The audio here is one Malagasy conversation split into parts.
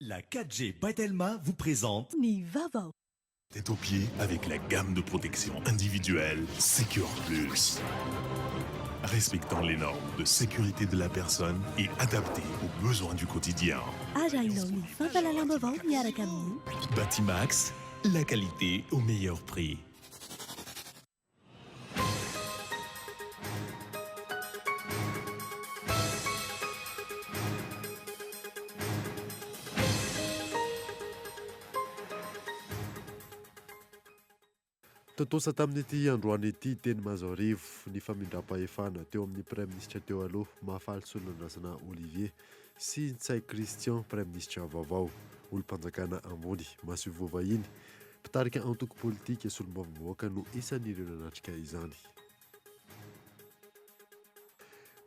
La 4G by Telma vous présente Ny vaovao. Tête aux pieds avec la gamme de protection individuelle Secure Plus. Respectant les normes de sécurité de la personne et adaptée aux besoins du quotidien. Arahinao ny fampahalalam-baovao miaraka amin'ny. Batimax, la qualité au meilleur prix. Tontosa tamin'ity androany ity teny Mahazoarivo ny famindram-pahefana teo amin'ny Praiminisitra teo aloha Mahafaly Solonandrasana Olivier sy Ntsay Christian Praiminisitra vaovao, olom-panjakana ambony, masoivoho vahiny, Mpitarika antoko politika solombavambahoaka no isan'ireo nanatrika izany.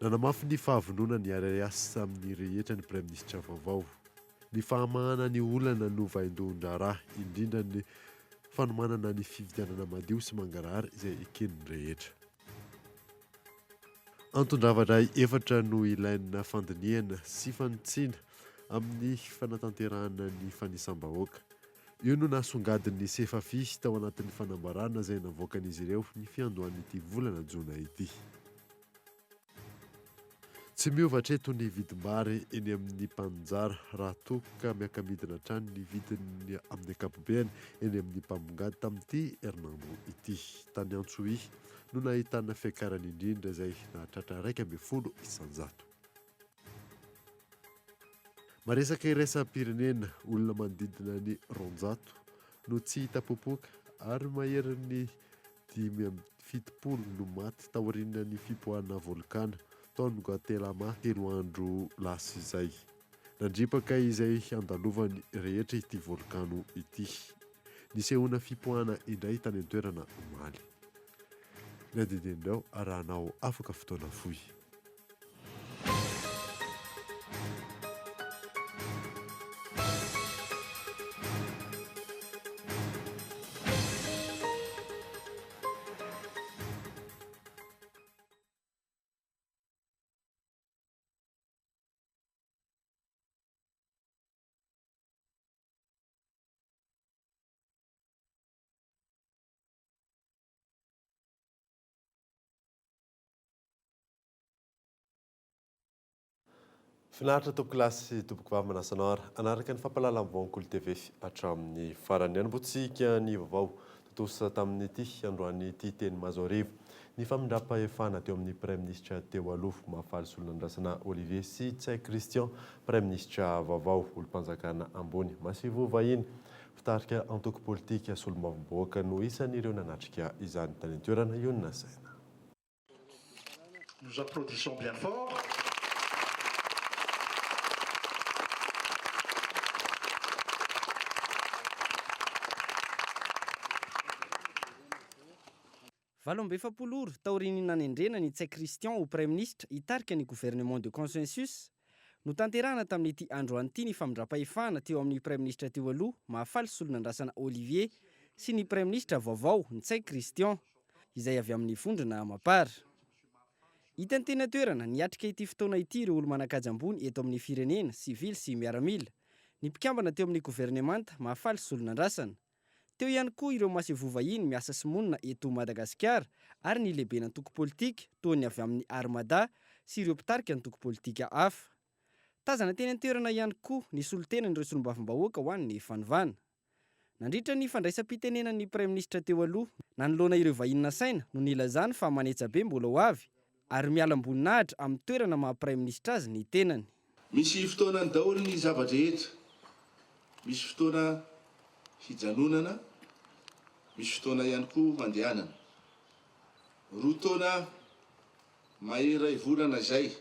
Nanamafy ny fahavononany hiara-hiasa amin'ny rehetra ny Praiminisitra vaovao. Ny fahamahana ny olana no vaindohan-draharaha, indrindra ny fanomanana ny fifidianana madio sy mangarahara izay eken'ny rehetra. Anton-javatra efatra no ilaina fandinihana sy fanitsiana amin'ny fanatanterahana ny fanisam-bahoaka. Io no nasongadin'ny Sefafi tao anatin'ny fanambarana izay navoakan'izy ireo ny fiandohan'ity volana jona ity. Tsy miova hatreto ny vidim-bary eny amin'ny mpaninjara raha toa ka miaka-midina hatrany ny vidiny amin'ny ankapobeny eny amin'ny mpamongady tamin'ity herinandro ity. Tany Antsohihy no nahitana fiakarany indrindra izay nahatratra 11%. Maresaka iraisam-pirenena, olona manodidina ny 200 no tsy hita popoka ary maherin'ny 75 no maty taorian'ny fipoahana volkano tao Guatemala telo andro lasa izay. Nandripaka izay andalovany rehetra ity volkano ity. Nisehoana fipoahana indray tany an-toerana omaly. Ny andinindin'ireo arahanao afaka fotoana fohy. Finaritra tompokolahy sy tompokovavy manasa anao ary hanaraka ny fampahalalam-vaovaon'ny Kolo TV hatramin'ny farany. Hanombohantsika ny vaovao tontosa tamin'ity androany ity teny Mahazoarivo. Ny famindram-pahefana teo amin'ny Praiminisitra teo aloha, Mahafaly Solonandrasana Olivier sy Ntsay Christian, Praiminisitra vaovao, olom-panjakana ambony, masoivoho vahiny, mpitarika antoko politika, solombavambahoaka no isan'ireo nanatrika izany tany an-toerana io no nasaina. Nous applaudissons bien fort. 48 ora taorian'ny nanendrena an'i Ntsay Christian ho Praiminisitra hitarika ny gouvernement de consensus, notanterahana tamin'ity androany ity ny famindram-pahefana teo amin'ny Praiminisitra teo aloha Mahafaly Solonandrasana Olivier sy ny Praiminisitra vaovao Ntsay Christian. izay avy amin'ny vondrona Mapar. Hita ny teny an-toerana, niatrika ity fotoana ity ireo olo-manan-kaja ambony eto amin'ny firenena, sivily sy miaramila, ny mpikambana teo amin'ny governemanta Mahafaly Solonandrasana. Teo ihany koa ireo masoivoho vahiny miasa sy monina eto Madagasikara ary ny lehiben'antoko politika toa ny avy amin'ny Armada sy ireo mpitarika antoko politika hafa. Tazana teny an-toerana ihany koa ny solontenan'ireo solombavambahoaka ho an'ny fanovana. Nandritra ny fandraisam-pitenenan'ny Praiminisitra teo aloha, nanoloana ireo vahiny nasaina no nilazany fa manetsa be mbola ho avy ary miala am-boninahitra amin'ny toerana maha Praiminisitra azy ny tenany. Misy fotoanany daholo ny zava-drehetra. Misy fotoana hijanonana, misy fotoana ihany koa handehanana. Roa taona mahery iray volana izay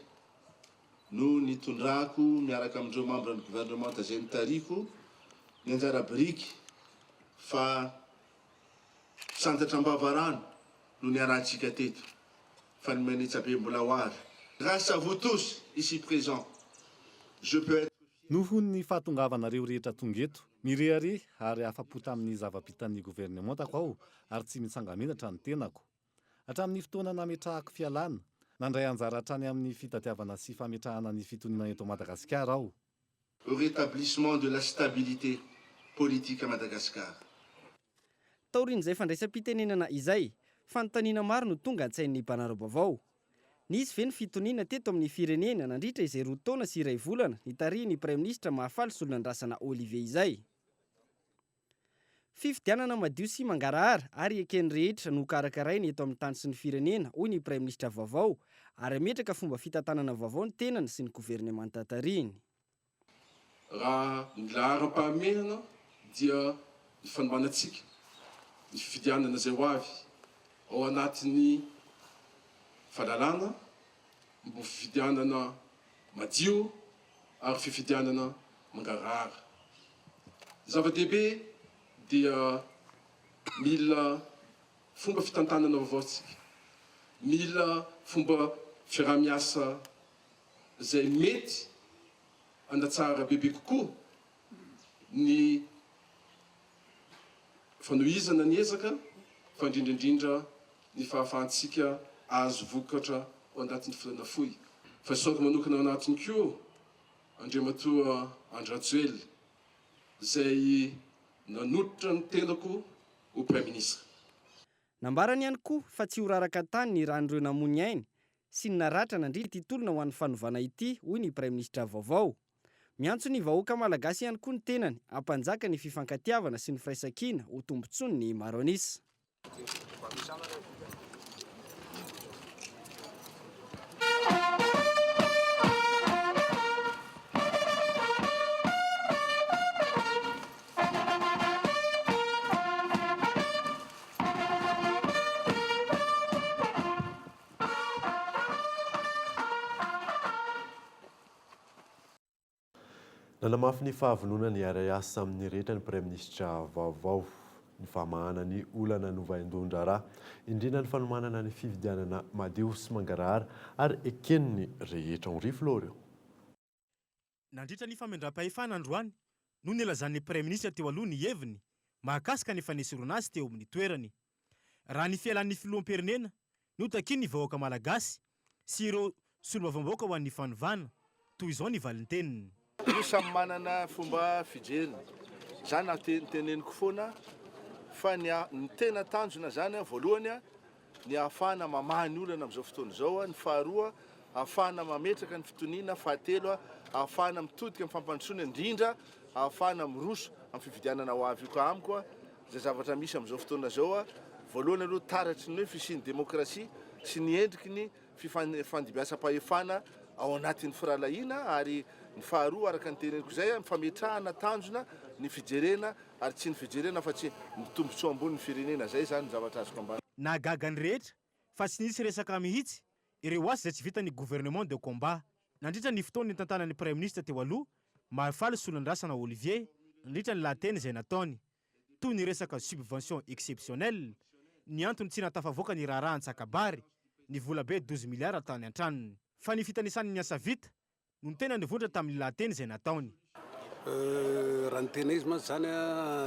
no nitondrako miaraka amin'ireo mambran'ny governemanta izay notarihiko ny anjara biriky fa santatra am-bavarano no niarahantsika teto fa ny manetsabe mbola ho avy. Grâce à vous tous ici présents, je peux être fier. Noho ny fahatongavanareo rehetra tonga eto, mirehareha ary afa-po tamin'ny zava-bitan'ny governemantako aho ary tsy mitsanga-menatra ny tenako. Hatramin'ny fotoana nametrahako fialana, nandray anjara hatrany amin'ny fitadiavana sy fametrahana ny fitoniana eto Madagasikara aho. Au rétablissement de la stabilité politique à Madagascar. Taorian'izay fandraisam-pitenenana izay, fanontaniana maro no tonga an-tsain'ny mpanara-baovao. Nisy ve ny fitoniana teto amin'ny firenena nandritra izay roa taona sy iray volana nitarihin'ny Praiminisitra Mahafaly Solonandrasana Olivier izay? Fifidianana madio sy mangarahara ary eken'ny rehetra no karakaraina eto amin'ny tany sy ny firenena, hoy ny Praiminisitra vaovao, ary hametraka fomba fitantanana vaovao ny tenany sy ny governemanta tarihiny. Raha ny laharam-pahamehana dia ny fanomanantsika ny fifidianana izay ho avy ao anatin'ny fahalalana mba ho fifidianana madio ary fifidianana mangarahara. Ny zava-dehibe dia mila fomba fitantanana vaovao isika, mila fomba fiaraha-miasa izay mety hanatsara bebe kokoa ny fanohizana ny ezaka fa indrindra indrindra ny fahafahantsika ahazo vokatra ao anatin'ny fotoana fohy. Fa isaorako manokana ao anatiny koa Andriamatoa Andry Rajoelina izay nanolotra ny tenako ho Praiminisitra. Nambarany ihany koa fa tsy ho raraka an-tany ny ran'ireo namoy ny ainy sy ny naratra nandritra ity tolona ho an'ny fanovana ity, hoy ny Praiminisitra vaovao. Miantso ny vahoaka malagasy ihany koa ny tenany hampanjaka ny fifankatiavana sy ny firaisankina ho tombontsoan'ny maro an'isa. Nanamafy ny fahavononany hiara-hiasa amin'ny rehetra ny Praiminisitra vaovao. Ny famahana ny olana no vaindohan-draharaha, indrindra ny fanomanana ny fifidianana madio sy mangarahara ary eken'ny rehetra. Henri Florian. Nandritra ny famindram-pahefana androany no nilazan'ny Praiminisitra teo aloha ny heviny mahakasika ny fanesorana azy teo amin'ny toerany. Raha ny fialan'ny filoham-pirenena no takian'ny vahoaka malagasy sy ireo solombavambahoaka ho an'ny fanovana, toy izao ny valinteniny. Io samy manana fomba fijeriny. Za na teneniko foana fa ny ny tena tanjona zany voalohany ny ahafahana mamaha ny olana amin'izao fotoana izao, ny faharoa ahafahana mametraka ny fitoniana, fahatelo ahafahana mitodika amin'ny fampandrosoana indrindra ahafahana miroso amin'ny fifidianana ho avy io ka amiko izay zavatra misy amin'izao fotoana izao voalohany aloha taratry ny hoe fisian'ny demokrasia sy ny endriky ny fifandimbiasam-pahefana ao anatin'ny firahalahiana ary ny faharoa araka ny teneniko izay ny fametrahana tanjona ny fijerena ary tsy ny fijerena afa-tsy ny tombontsoa ambonin'ny firenena izay izany ny zavatra azoko ambara. Nahagaga ny rehetra fa tsy nisy resaka mihitsy ireo asa izay tsy vitan'ny gouvernement de combat nandritra ny fotoana nitantanan'ny praiminisitra teo aloha Mahafaly Solondrasana Olivier nandritra ny lahateny izay nataony, toy ny resaka subvention exceptionnelle, ny antony tsy nahatafavoaka ny raharaha Antsakabary, ny volabe 12 milliards tany an-tranony. Fa ny fitanisany ny asa vita no tena nivontra tamin'ny lahateny izay nataony. Raha ny tena izy mantsy izany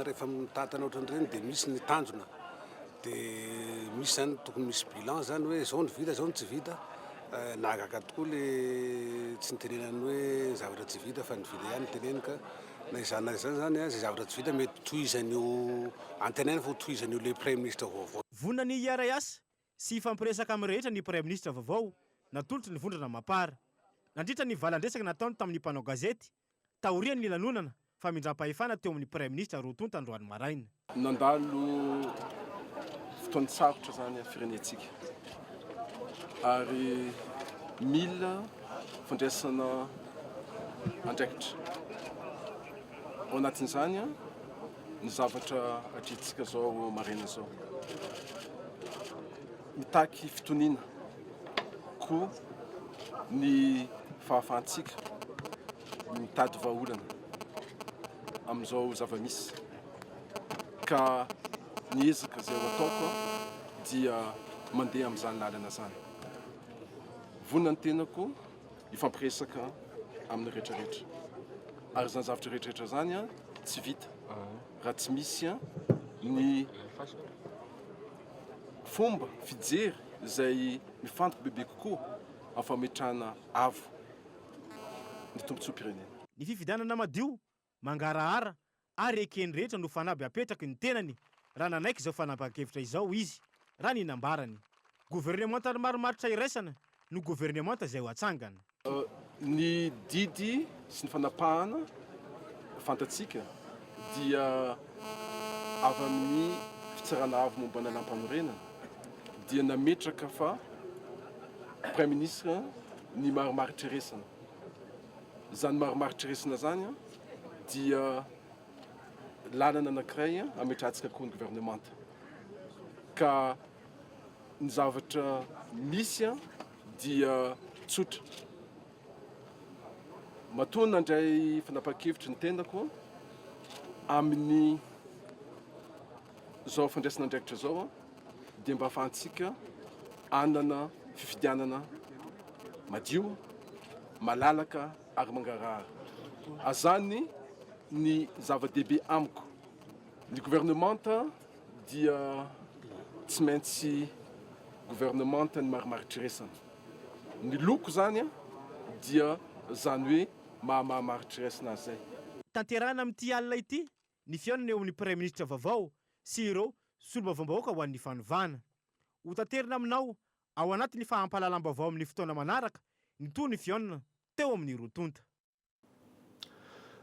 rehefa mitantana ohatran'ireny dia misy ny tanjona dia misy izany tokony misy bilan izany hoe izao no vita izao no tsy vita. Nahagaga tokoa le tsy nitenenany hoe ny zavatra tsy vita fa ny vita ihany no teneniny ka na izany na izany izany izay zavatra tsy vita mety tohizan'io antenaina fa ho tohizan'io le praiminisitra vaovao. Vonona ny hiara-hiasa sy hifampiresaka amin'ny rehetra ny praiminisitra vaovao natolotry ny vondrona Mapar. Nandritra ny valan-dresaka nataony tamin'ny mpanao gazety taorian'ny lanonana famindram-pahefana teo amin'ny praiminisitra roa tonta androany maraina. Nandalo fotoan-tsarotra izany ny firenentsika ary mila fandraisana andraikitra. Ao anatin'izany ny zavatra atrehintsika izao maraina izao. Mitaky fitoniana koa ny fahafahantsika mitady vahaolana amin'izao zava-misy ka ny ezaka izay ho ataoko dia mandeha amin'izany lalana izany. Vonona ny tenako hifampiresaka amin'ny rehetrarehetra ary izany zavatra rehetrarehetra izany tsy vita raha tsy misy ny fomba fijery izay mifantoka bebe kokoa amin'ny fametrahana avo ny tombontsoam-pirenena. Ny fifidianana madio, mangarahara ary eken'ny rehetra no fanaby apetraky ny tenany raha nanaiky izao fanapahan-kevitra izao izy, raha ny nambarany. Governemanta marimaritra iraisana no governemanta izay ho atsangana. Ny didy sy ny fanapahana fantatsika dia avy amin'ny Fitsarana Avo momba ny Lalàmpanorenana dia nametraka fa Praiminisitra ny marimaritra-iraisana. Izany marimaritra-iraisana izany dia lalana anankiray ametrahantsika koa ny governemanta. Ka ny zavatra misy dia tsotra. Matoa nandray fanapahan-kevitry ny tenako amin'ny izao fandraisana andraikitra izao dia mba ahafahantsika hanana fifidianana madio, malalaka ary mangarahara. Azany ny zava-dehibe amiko. Ny governemanta dia tsy maintsy governemanta ny marimaritr'iresana. Ny loko izany dia izany hoe maha mahamaritr'iresana azy izay. Tanterahina amin'ity alina ity ny fihaonana eo amin'ny Praiminisitra vaovao sy ireo solombavambahoaka ho an'ny fanovana. Hotaterina aminao ao anatin'ny fahampahalalam-baovao amin'ny fotoana manaraka ny tohin'ny fihaonana teo amin'ny roa tonta.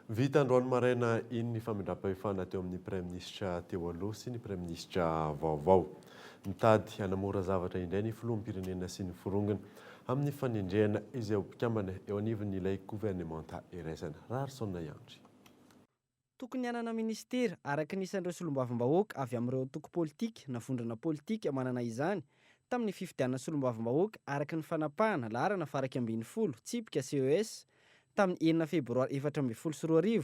Vita androany maraina iny ny famindram-pahefana teo amin'ny Praiminisitra teo aloha sy ny Praiminisitra vaovao. Mitady hanamora zavatra indray ny Filoham-pirenena sy ny forongony amin'ny fanendrehana izay ho mpikambana eo anivon'ilay governemanta iraisana. Raharison Iandry. Tokony hanana minisitera araka ny isan'ireo solombavambahoaka avy amin'ireo antoko politika na vondrona politika manana izany tamin'ny fifidianana solombavambahoaka araka ny fanapahana laharana faha-11 tsipika CES tamin'ny enina febroary 2014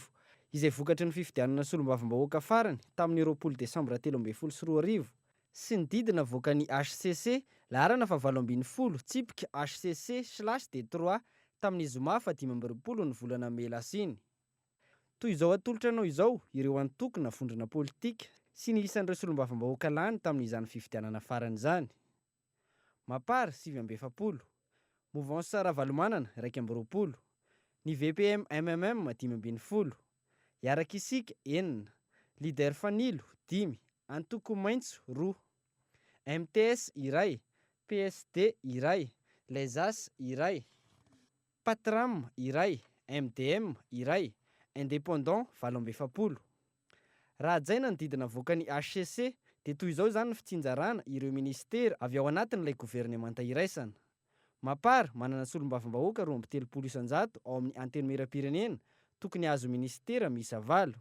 izay vokatry ny fifidianana solombavambahoaka farany tamin'ny 20 desambra 2013 sy ny didy navoakan'ny hcc laharana faha-18 tsipika hcc slash D trois tamin'ny zoma faha-25 ny volana mey lasa iny. Toy izao atolotra anao izao ireo antoko na vondrona politika sy ny isan'ireo solombavambahoaka lany tamin'izany fifidianana farany izany. Mapar, 49. Mouvance Ravalomanana, 21. Ny VPM MMM, 15. Hiaraka Isika, enina. Leader Fanilo, dimy. Antoko Maitso, roa. MTS, iray. PSD, iray. Les As, iray. Patram, iray, MDM, iray, Indépendant, 48. Raha hajaina ny didy navoakan'ny hcc dia toy izao izany ny fitsinjarana ireo minisitera avy ao anatin'ilay governemanta iraisana. Mapar, manana solombavambahoaka 32% ao amin'ny Antenimierampirenena, tokony hahazo minisitera miisa valo.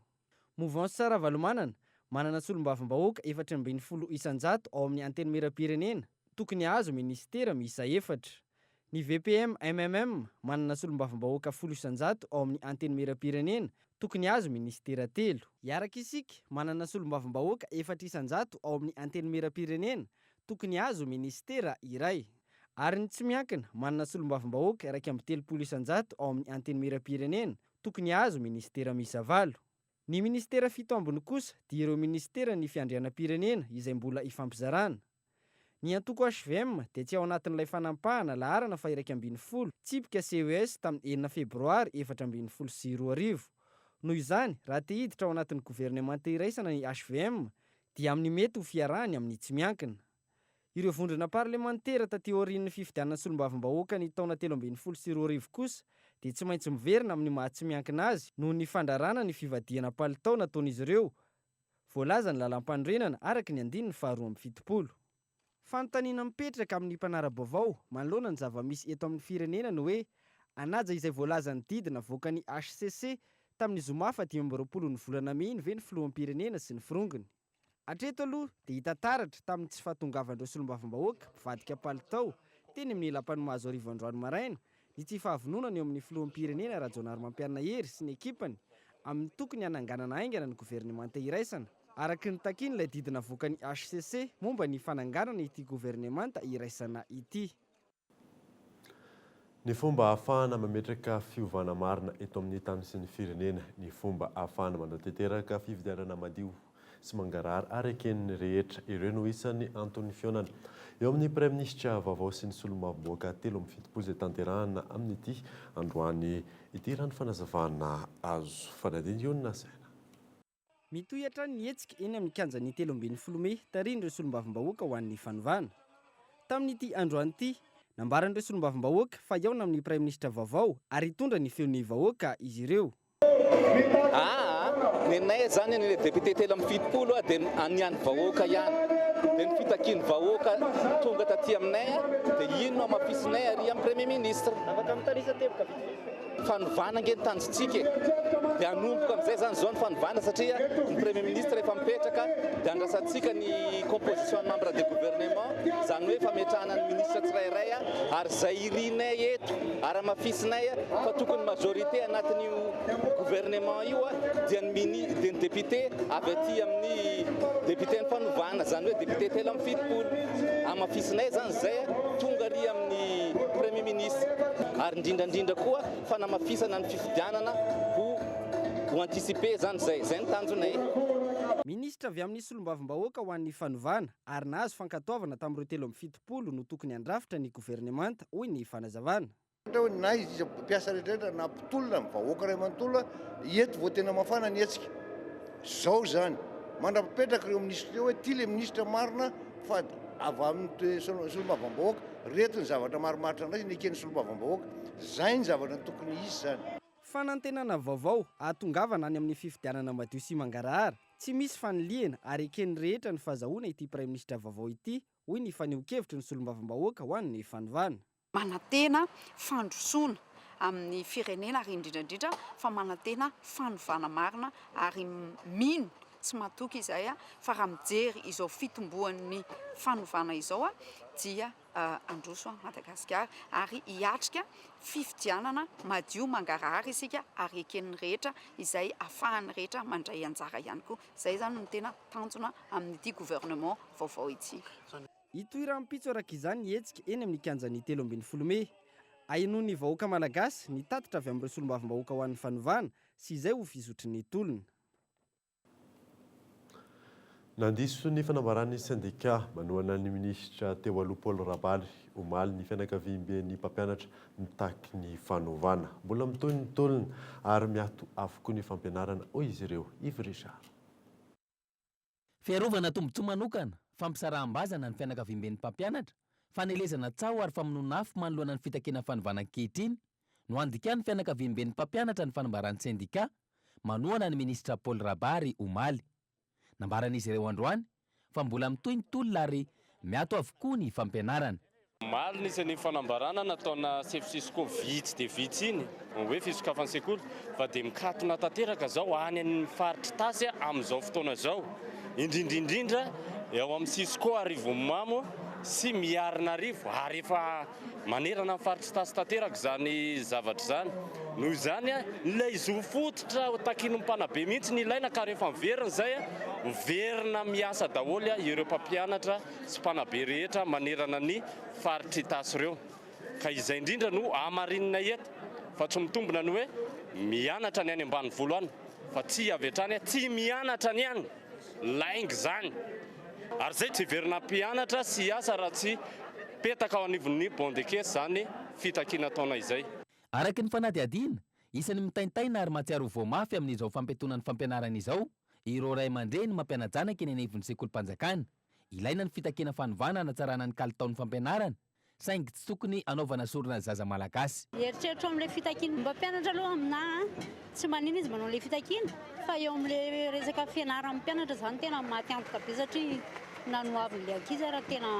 Mouvance Ravalomanana, manana solombavambahoaka 14% ao amin'ny Antenimierampirenena, tokony hahazo minisitera miisa efatra. Ny VPM MMM, manana solombavambahoaka 10% ao amin'ny Antenimierampirenena, tokony hahazo minisitera telo. Hiaraka Isika, manana solombavambahoaka 4% ao amin'ny Antenimierampirenena, tokony hahazo minisitera iray. Ary ny tsy miankina, manana solombavambahoaka 31% ao amin'ny Antenimierampirenena, tokony hahazo minisitera miisa valo. Ny minisitera fito ambiny kosa dia ireo minisiteran'ny fiandrianam-pirenena izay mbola ifampizarana. Ny antoko hvm dia tsy ao anatin'ilay fanampahana laharana faha-11 tsipika CES tamin'ny enina febroary 2014. Noho izany, raha te hiditra ao anatin'ny governemanta iraisana ny hvm dia amin'ny mety ho fiarahany amin'ny tsy miankina. Ireo vondrona parlemantera taty aorian'ny fifidianana solombavambahoaka ny taona 2013 kosa dia tsy maintsy miverina amin'ny maha tsy miankina azy noho ny fandrarana ny fivadihana palitao nataon'izy ireo voalazan'ny lalàmpanorenana araka ny andininy faha-72. Fanontaniana mipetraka amin'ny mpanara-baovao manoloana ny zava-misy eto amin'ny firenena ny hoe hanaja izay voalazan'ny didy navoakan'ny hcc tamin'ny zoma faha-25 ny volana mey iny ve ny filoham-pirenena sy ny firongony. Hatreto aloha dia hita taratra tamin'ny tsy fahatongavan'ireo solombavambahoaka mpivadika palitao teny amin'ny lapan'i Mahazoarivo androany maraina ny tsy fahavononana eo amin'ny filoham-pirenena Rajaonarimampianina Hery sy ny ekipany amin'ny tokony hananganana haingana ny governemanta iraisana araka ny takian'ilay didy navoakan'ny hcc momba ny fananganana ity governemanta iraisana ity. Ny fomba ahafahana mametraka fiovana marina eto amin'ny tany sy ny firenena, ny fomba ahafahana manatanteraka fifidianana madio sy mangarahara ary eken'ny rehetra. Ireo no isan'ny anton'ny fihaonana eo amin'ny Praiminisitra vaovao sy ny solombavambahoaka 73 izay tanterahana amin'ity androany ity raha ny fanazavana azo. Fanadihadiana saina. Mitohy hatrany ny hetsika eny amin'ny kianjan'ny 13 mey tarihin'ireo solombavambahoaka ho an'ny fanovana. Tamin'ity androany ity, nambaran'ireo solombavambahoaka fa hihaona amin'ny praiminisitra vaovao ary hitondra ny feon'ny vahoaka izy ireo. Aa nenay zany ny député 73 a dia ny an'ny vahoaka ihany dia ny fitakian'ny vahoaka tonga taty aminay a dia iny no hamafisinay ary amin'ny premier ministre. Afaka mitanisa teboka vitsivitsy. Fanovana ange ny tanjontsika e! Dia hanomboka amin'izay izany izao ny fanovana satria ny Premier Ministre efa mipetraka dia andrasantsika ny composition ny membre de gouvernement, izany hoe fametrahana ny ministre tsirairay ary izay irinay eto ary hamafisinay fa tokony majorité anatin'io gouvernement io dia ny mini dia ny député avy aty amin'ny député ny fanovana, izany hoe député 73. Hamafisinay izany izay tonga ary amin'ny Premier Ministre. Ary indrindra indrindra koa fanamafisana ny fifidianana ho ho anticiper zany zay, zay ny tanjonay. Minisitra avy amin'ny solombavambahoaka ho an'ny fanovana ary nahazo fankatoavana tamin'ireo 73 no tokony handrafitra ny governemanta, hoy ny fanazavana. Ohatra hoe na iza mpiasa rehetra rehetra na mpitolona ny vahoaka iray manontolo eto vao tena mafana ny hetsika. Zao zany, mandra-pipetraka ireo minisitra ireo hoe ty le minisitra marina fa avy amin'ny solombavambahoaka, reto ny zavatra marimaritra andraisiny eken'ny solombavambahoaka. Zay ny zavatra tokony hisy zany. Fanantenana vaovao hahatongavana any amin'ny fifidianana madio sy mangarahara, tsy misy fanilihana ary eken'ny rehetra ny fahazahoana ity praiminisitra vaovao ity, hoy ny fanehoan-kevitry ny solombavambahoaka ho an'ny fanovana. Manantena fandrosoana amin'ny firenena ary indrindra indrindra fa manantena fanovana marina ary mino sy matoky izahay fa raha mijery izao fitomboan'ny fanovana izao dia handroso Madagasikara ary hiatrika fifidianana madio mangarahara isika ary eken'ny rehetra izay afahan'ny rehetra mandray anjara ihany koa. Izay izany no tena tanjona amin'ity gouvernement vaovao ity. Hitohy rahampitso araka izany ny hetsika eny amin'ny kianjan'ny 13 mey. Ahenoan'ny vahoaka malagasy ny tatitra avy amin'ireo solombavambahoaka ho an'ny fanovana sy izay ho fizotry ny tolona. Nandiso ny fanambaran'ny sendika manohana ny minisitra teo aloha Paul Rabary omaly ny fianakaviamben'ny mpampianatra mitaky ny fanovana. Mbola mitohy ny tolona ary miato avokoa ny fampianarana, hoy izy ireo. Yves Richard. Fiarovana tombontsoa manokana, fampisaraham-bazana ny fianakaviamben'ny mpampianatra, fanelezana tsaho ary famonoana afo manoloana ny fitakiana fanovana ankehitriny no andikan'ny fianakaviamben'ny mpampianatra ny fanambaran'ny sendika manohana ny minisitra Paul Rabary omaly. Nambaran'izy ireo androany fa mbola mitohy ny tolona ary miato avokoa ny fampianarana. Omaly nisy an'iny fanambarana nataona sefo Cisco vitsy dia vitsy iny, ny hoe fisokafan'ny sekoly, fa dia mikatona tanteraka izao any amin'ny faritr'Itasy amin'izao fotoana izao, indrindra indrindra eo amin'ny Cisco Arivonimamo sy Miarinarivo ary efa manerana ny faritr'Itasy tanteraka izany zavatra izany. Noho izany, ilay zo fototra takian'ny mpanabe mihitsy no ilaina ka rehefa miverina izay, miverina miasa daholo ireo mpampianatra sy mpanabe rehetra manerana ny faritr'Itasy ireo. Ka izay indrindra no hamarinina eto fa tsy mitombina ny hoe mianatra ny any ambanivolo any fa tsia avy hatrany tsy mianatra ny any. Lainga izany. Ary izay tsy hiverina hampianatra sy hiasa raha tsy petaka ao anivon'ny bon de caisse izany fitakiana ataonay izay. Araka ny fanadihadiana, isan'ny mitaintaina ary mahatsiaro ho voa mafy amin'izao fampiatoana ny fampianarana izao ireo ray aman-dreny mampiana-janaka eny anivon'ny sekolim-panjakana. Ilaina ny fitakiana fanovana hanatsarana ny kalitaon'ny fampianarana, saingy tsy tokony hanaovana sorona ny zaza malagasy. Ny eritreritro amin'ilay fitakian'ny mpampianatra aloha aminà tsy manina izy manao an'ilay fitakiana fa eo amin'ilay resaka fianaran'ny mpianatra izany tena maty antoka be satria na ny hoavin'ilay ankizy ara tena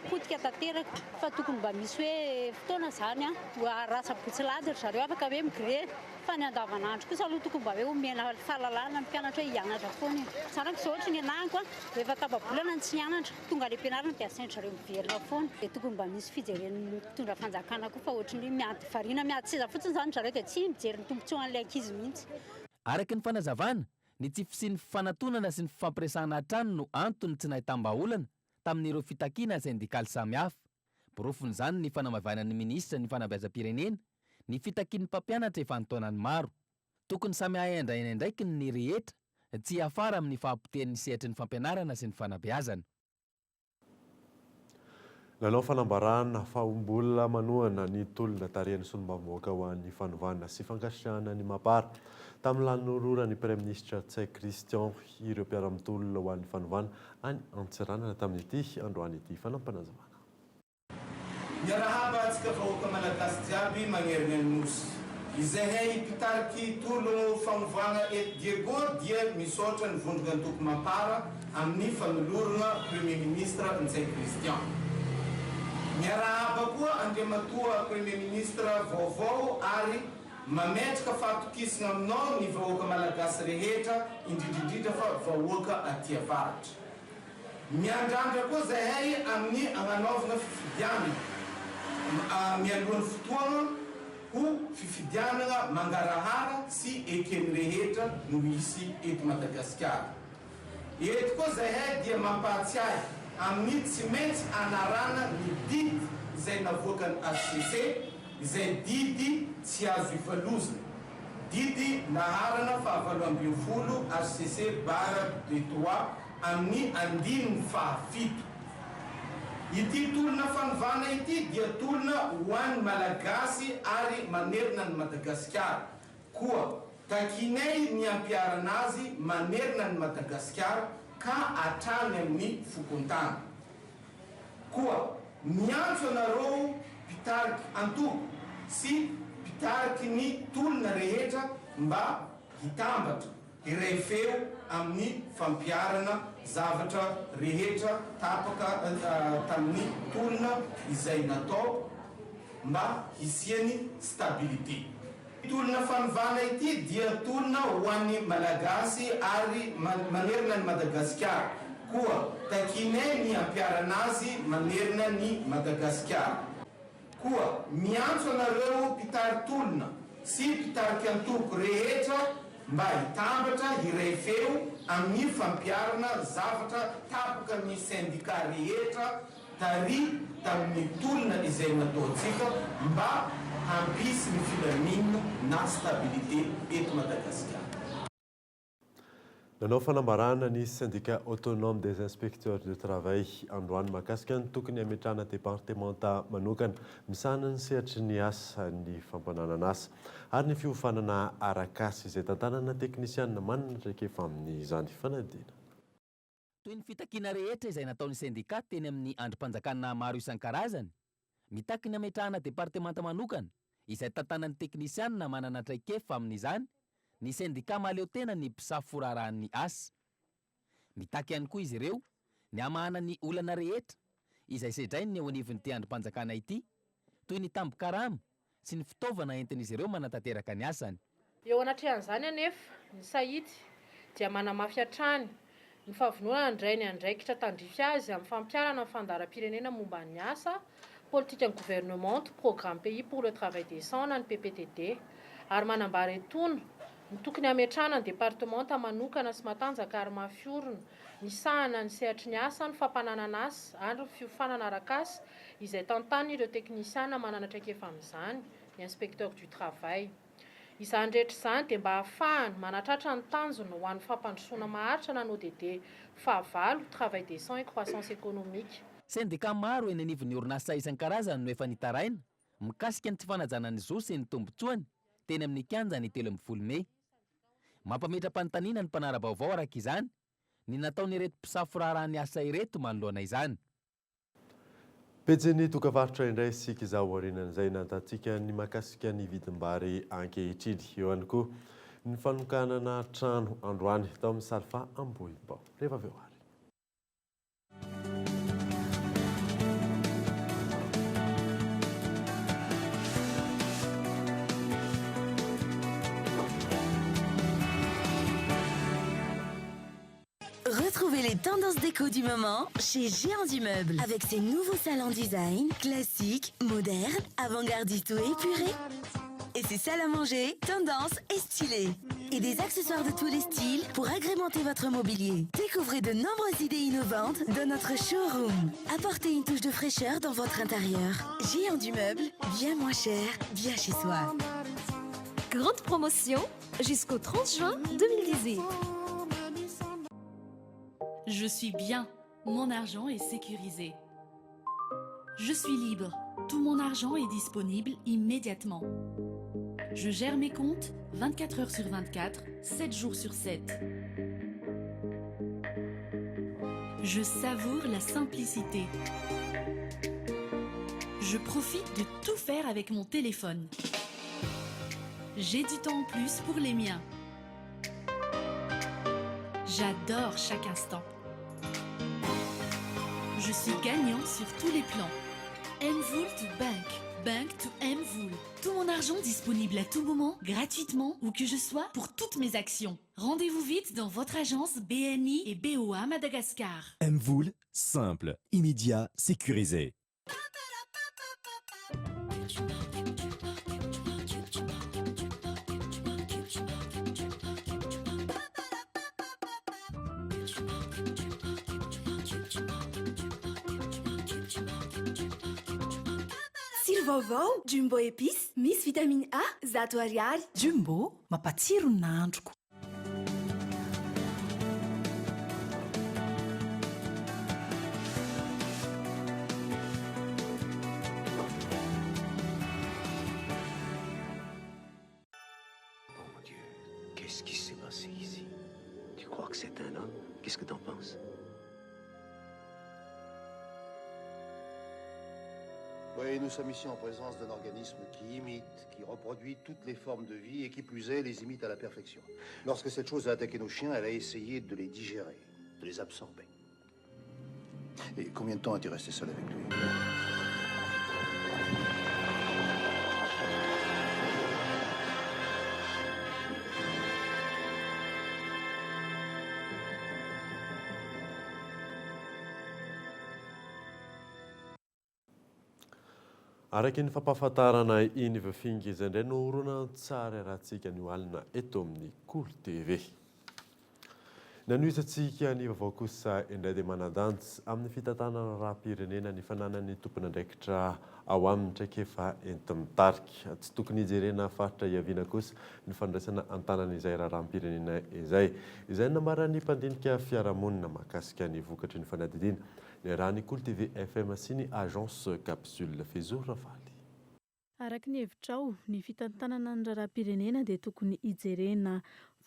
potika tanteraka fa tokony mba misy hoe fotoana izany raha sabotsy alahady ry zareo afaka hoe mi-grevy. Fa ny andavanandro kosa aloha tokony mba hoe omena fahalalahana ny mpianatra hoe hianatra foana e. Zanako izao ohatry ny anahako a, rehefa tapa-bolana no tsy nianatra, tonga any am-pianarana dia asain-dry zareo miverina foana. Dia tokony mba misy fijeren'ny mpitondra fanjakana koa fa ohatry ny hoe miady variana miady seza fotsiny izany ry zareo dia tsy mijery ny tombontsoan'ilay ankizy mihitsy. Araka ny fanazavana, ny tsy fisian'ny fifanatonana sy ny fifampiresahana hatrany no antony tsy nahitam-bahaolana tamin'ireo fitakiana sendikaly samihafa. Porofon'izany ny fanamaivanan'ny minisitra ny fanabeazam-pirenena ny fitakian'ny mpampianatra efa an-taonany maro. Tokony samy hahay handray ny andraikiny ny rehetra tsy hiafara amin'ny fahapotehan'ny sehatry ny fampianarana sy ny fanabeazana. Nanao fanambarana fa mbola manohana ny tolona tarihan'ny solombavambahoaka ho an'ny fanovana sy fankasitrahana ny Mapar tamin'ny lanororan'ny Praiminisitra Ntsay Christian ireo mpiara-mitolona ho an'ny fanovana any Antsiranana tamin'ity androany ity fanampanazavana. Miarahaba antsika vahoaka Malagasy jiaby magnerigna ny Nosy. Izahay mpitariky tologno fanovagna eto Diego dia misaotra ny vondrogna antoko Mapar amin'ny fanoloragna Premier Ministre Ntsay Christian. Miarahaba koa Andriamatoa Premier Ministre vaovao ary mametraka fahatokisagna aminao ny vahoaka Malagasy rehetra indrindrindrindra fa vahoaka aty avaratra. Miandrandra koa zahay amin'ny agnanaovagna fifidianana mialohan'ny fotoagna ho fifidianana mangarahara sy eken'ny rehetra no hisy eto Madagasikara. Eto koa zahay dia mampahatsiahy amin'ny tsy maintsy anarana ny didy izay navoakan'ny hcc izay didy tsy azo ivalozana, didy laharana faha 18 hcc barre de trois amin'ny andininy fahafito. Ity tolona fanovana ity dia tolona ho an'ny Malagasy ary manerana an'i Madagasikara. Koa takinay ny hampiharana azy manerana an'i Madagasikara ka hatrany amin'ny fokontany. Koa miantso anareo mpitariky antoko sy mpitariky ny tolona rehetra mba hitambatra hiray feo amin'ny fampiharana zavatra rehetra tapaka tamin'ny tolona izay natao mba hisian'ny stabilité. Tolona fanovana ity dia tolona ho an'ny Malagasy ary manerana an'i Madagasikara, koa takianay ny hampiharana azy manerana ny Madagasikara. Koa miantso anareo mpitari-tolona sy mpitarik'antoko rehetra mba hitambatra hiray feo amin'ny fampiharana zavatra tapaka ny sendika rehetra tary tamin'ny tolona izay nataontsika mba hampisy ny filaminana na stabilité eto Madagasikara. Nanao fanambarana ny Syndicat Autonome des Inspecteurs du Travail androany mahakasika ny tokony hametrahana departemanta manokana misahana ny sehatry ny asa, ny fampananan'asa ary ny fiofanana arak'asa izay tantanana teknisianina manana traikefa amin'izany fanadinana. Toy ny fitakiana rehetra izay nataon'ny sendikà teny amin'ny andrim-panjakana maro isan-karazany, mitaky ny hametrahana departemanta manokana izay tantanan'ny teknisianina manana traikefa amin'izany ny sendikà mahaleo tena ny mpisafo raharahan'ny asa. Mitaky ihany koa izy ireo ny hamahana ny olana rehetra izay sedrain'ny eo anivon'ity andrim-panjakana ity toy ny tambin-karama sy ny fitaovana entin'izy ireo manatanteraka ny asany. Eo anatrehan'izany anefa, ny Sahity dia manamafy hatrany ny fahavononana handray ny andraikitra tandrify azy amin'ny fampiharana ny fandaharam-pirenena momba ny asa, politikan'ny governemanta, Programme Pays pour le Travail Décent na ny PPTD, ary manambara etoana ny tokony hametrahana ny departemanta manokana sy matanjaka ary mafy orina misahana ny sehatry ny asa, ny fampananana asa ary ny fiofanana arak'asa izay tantanin'ireo teknisiana manana traikefa amin'izany, ny inspecteur du travail. Izany rehetra izany dia mba hahafahany manatratra ny tanjona ho an'ny fampandrosoana maharitra na ny ODD fahavalo, Travail décent et croissance économique. Sendika maro eny anivon'ny orinasa isan-karazany no efa nitaraina mikasika ny tsy fanajana ny zo sy ny tombontsoany teny amin'ny kianja ny 13 mey. Mampametra-panontaniana ny mpanara-baovao araka izany ny nataon'ireto mpisafo raharaha ny asa ireto manoloana izany. Pejin'ny dokam-barotra indray isika izao aorianan'izay nantantsika ny mahakasika ny vidim-bary ankehitriny. Eo ihany koa ny fanokanana trano androany tao amin'ny Salfa Ambohibao. Rehefa avy eo ary. Retrouvez les tendances déco du moment chez Géant du Meuble. Avec ses nouveaux salons design, classiques, modernes, avant-gardistes ou épurés. Et ses salles à manger, tendance et stylées. Et des accessoires de tous les styles pour agrémenter votre mobilier. Découvrez de nombreuses idées innovantes dans notre showroom. Apportez une touche de fraîcheur dans votre intérieur. Géant du Meuble, bien moins cher, bien chez soi. Grande promotion jusqu'au 30 juin 2018. Je suis bien, mon argent est sécurisé. Je suis libre, tout mon argent est disponible immédiatement. Je gère mes comptes 24 heures sur 24, 7 jours sur 7. Je savoure la simplicité. Je profite de tout faire avec mon téléphone. J'ai du temps en plus pour les miens. J'adore chaque instant. Je suis gagnant sur tous les plans. MVola to Bank. Bank to MVola. Tout mon argent disponible à tout moment, gratuitement, où que je sois, pour toutes mes actions. Rendez-vous vite dans votre agence BNI et BOA Madagascar. MVola, simple, immédiat, sécurisé. Tsiro vaovao, Jumbo épice, misy vitamine A, 100 ariary. Jumbo, mampatsiro ny nahandroko. Bon Dieu, qu'est-ce qui s'est passé ici Tu crois que c'est un homme Qu'est-ce que t'en penses Oui, nous sommes ici en présence d'un organisme qui imite, qui reproduit toutes les formes de vie et qui plus est, les imite à la perfection. Lorsque cette chose a attaqué nos chiens, elle a essayé de les digérer, de les absorber. Et combien de temps as-tu resté seul avec lui Araka iny fampahafantarana iny Vfingy izay indray no horonantsary arahantsika anio alina eto amin'ny Kolo TV. Nanohizantsika ny vaovao kosa indray dia manan-danja amin'ny fitantanana raharaham-pirenena ny fananan'ny tompon'andraikitra ao aminy traikefa enti-mitarika. Tsy tokony hijerena faritra hiaviana kosa ny fandraisana an-tanana izay raharaham-pirenena izay. Izay no nambaran'ny mpandinika fiarahamonina mahakasika ny vokatry ny fanadihadiana Niarahan'ny Kolo TV FM sy ny Agence Capsule Fezo Rafaly. Araka ny hevitrao, ny fitantanana ny raharaham-pirenena dia tokony hijerena,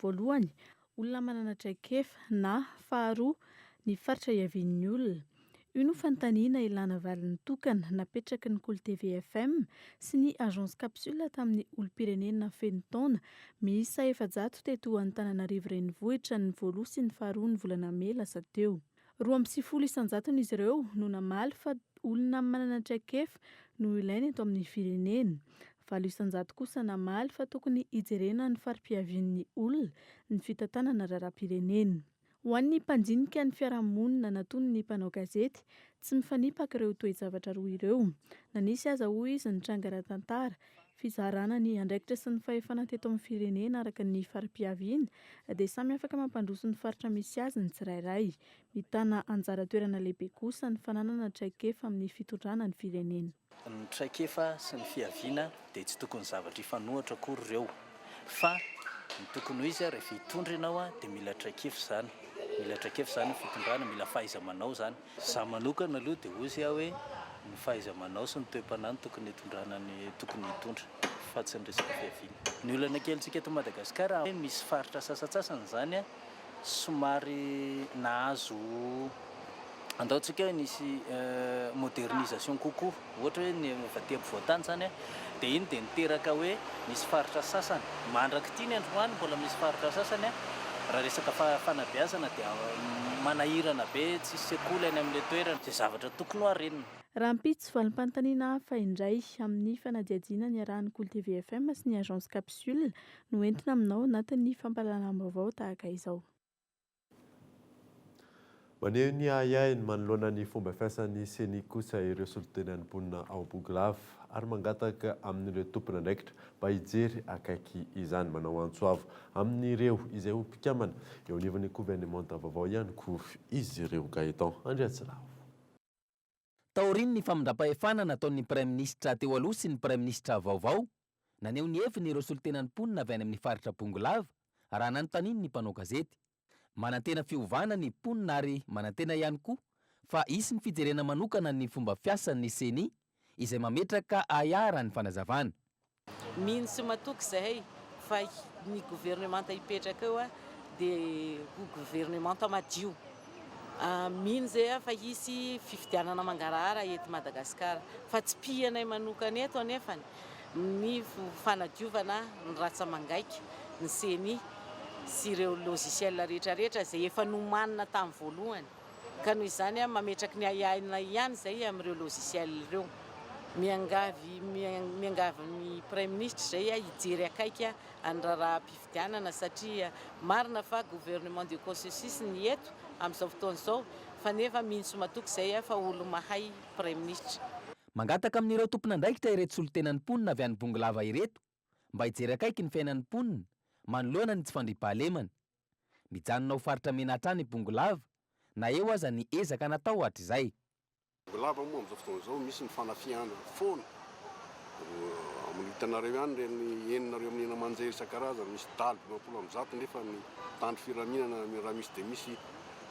voalohany, olona manana traikefa, na, faharoa, ny faritra hiavian'ny olona. Io no fanontaniana ilana valiny tokana napetraky ny Kolo TV FM sy ny Agence Capsule tamin'ny olom-pirenena feno taona miisa 400 teto Antananarivo Renivohitra ny voaloha sy ny faharoa ny volana mey lasa teo. 92 isan-jaton' izy ireo no namaly fa olona manana traikefa no ilaina eto amin'ny firenena. 8% kosa namaly fa tokony hijerena ny fari-piavian'ny olona ny fitantanana raharaham-pirenena. Ho an'ny mpandinika ny fiarahamonina natonin'ny mpanao gazety, tsy mifanipaka ireo toe-javatra roa ireo. Na nisy aza hoy izy ny tranga ara-tantara, fizarana ny andraikitra sy ny fahefana teto amin'ny firenena araka ny fari-piaviana dia samy afaka mampandroso ny faritra misy azy ny tsirairay. Mitana anjara toerana lehibe kosa ny fananana traikefa amin'ny fitondrana ny firenena. Ny traikefa sy ny fiaviana dia tsy tokony zavatra hifanohitra akory ireo fa ny tokony ho izy rehefa hitondra ianao dia mila traikefa izany, mila traikefa izany ny fitondrana, mila fahaiza-manao izany. Za manokana aloha dia hozy aho hoe ny fahaiza-manao sy ny toe-panahy no tokony hitondrana ny tokony hitondra fa tsy ny resaka fiaviana. Ny olana kelintsika eto Madagasikara misy faritra sasantsasany izany somary nahazo andao tsika hoe nisy modernisation kokoa ohatra hoe ny avy aty ampovoantany izany dia iny dia niteraka hoe nisy faritra sasany mandrak'ity ny androany mbola misy faritra sasany raha resaka fanabeazana dia manahirana be tsisy sekoly any amin'ilay toerana izay zavatra tokony ho arenina. Rahampitso, valim-panontaniana hafa indray amin'ny fanadihadiana niarahan'ny Kolo TV FM sy ny Agence Capsule no entina aminao anatin'ny fampahalalam-baovao tahaka izao. Maneho ny ahiahiny manoloana ny fomba fiasan'ny Ceni kosa ireo solontenan'ny mponina ao Bogolava ary mangataka amin'ireo tompon'andraikitra mba hijery akaiky izany. Manao antso avo amin'ireo izay ho mpikambana eo anivon'ny governemanta vaovao ihany koa izy ireo. Gaëtan Andriatsilavo. Taorian'ny famindram-pahefana nataon'ny Praiminisitra teo aloha sy ny Praiminisitra vaovao, naneho ny heviny ireo solontenan'ny mponina avy any amin'ny faritra Bongolava raha nanontaniany ny mpanao gazety. Manantena fiovana ny mponina ary manantena ihany koa fa hisy ny fijerena manokana ny fomba fiasan'ny Ceni izay mametraka ahiahy raha ny fanazavana. Mino sy matoky izahay fa ny governemanta hipetraka eo dia ho governemanta madio. Mino izahay fa hisy fifidianana mangarahara eto Madagasikara. Fa tsipihanay manokana eto anefa ny fanadiovana ny ratsa-mangaika, ny ceni sy ireo logiciel rehetrarehetra izay efa nomanina tamin'ny voalohany. Ka noho izany mametraky ny ahiahinay ihany izay amin'ireo logiciel ireo. Miangavy miangavy ny Praiminisitra izay hijery akaiky ny raharaham-pifidianana satria marina fa gouvernement de consensus ny eto amin'izao fotoana izao fa nefa mino sy matoky izay fa olo-mahay Praiminisitra. Mangataka amin'ireo tompon'andraikitra ireto solontenan'ny mponina avy any Bongolava ireto mba hijery akaiky ny fiainan'ny mponina manoloana ny tsy fandriampahalemana. Mijanona ho faritra mena hatrany i Bongolava na eo aza ny ezaka natao hatrizay. Bongolava moa amin'izao fotoana izao misy ny fanafihana foana. Amin'ny hitanareo ihany ireny henonareo amin'ny haino aman-jery isan-karazany misy dahalo 150 nefa ny mpitandro filaminana raha misy dia misy